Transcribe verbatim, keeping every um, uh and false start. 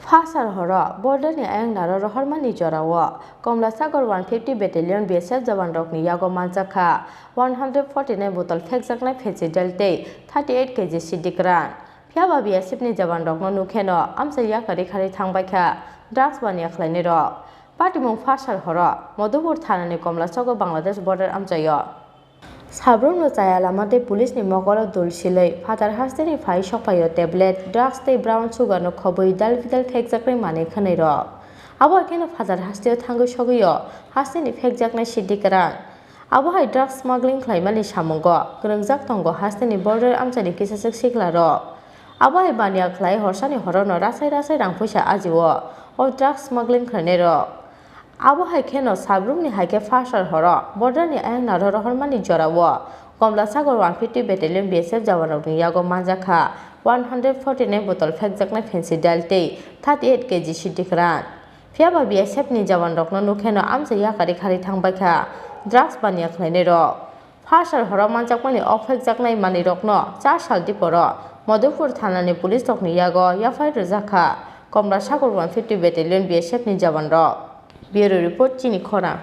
Phasar horo border ni ayang naro rohormani jorao Komla Sagar one fifty Battalion B S F jawan rokni yago manjakha one hundred forty nine botol phekjaknai Phensidal tei thirty eight K G Siddhi Kran. Phiyaba B S F ni jawan rokno nukheno amsa yakarwi kharwi thangbaikha drugs baniya khlainai rok. Patimung Phasar horo Madhupur thanani Komla Sagar Bangladesh border amchaio. Sabrumno chaya lama tei police ni mokolo dul silwi phatar hasteni phai sokphaio tablet, drugs tei brown sugar no khobwi dal bidal phekjaknai manwi khwnwi rok. Abo hai kheno phatar hasteo thangwi sogwio hasteni phekjaknai Siddhi Kran. Abo hai drugs smuggling khlaimani samungo kwrwngjak tongo hasteni border amchaini kisaswk sikla rok. Abo hai baniya khlai horsani horono rasai rasai rang puisa ajio o drugs smuggling khlainai rok. Abo hai kheno Sabrumni hai khe Phasar horo border ni ayang naro rohormani jorao Komla Sagar one fifty Battalion B S F jawan rokni yago manjakha one hundred forty nine botol phekjaknai Phensidal tei thirty eight K G Siddhi Kran. Phiyaba B S F ni jawan rokno nukheno amsa yakarwi kharwi thangbaikha drugs baniya khlainai rok. Phasar horo manjakmani o phekjaknai manwi rokno cha sal diporo Madhupur thanani police rokni yago F I R rwjakha Komla Sagar one fifty Battalion B S F ni jawan rok. Bureau Report, Chini Khorang.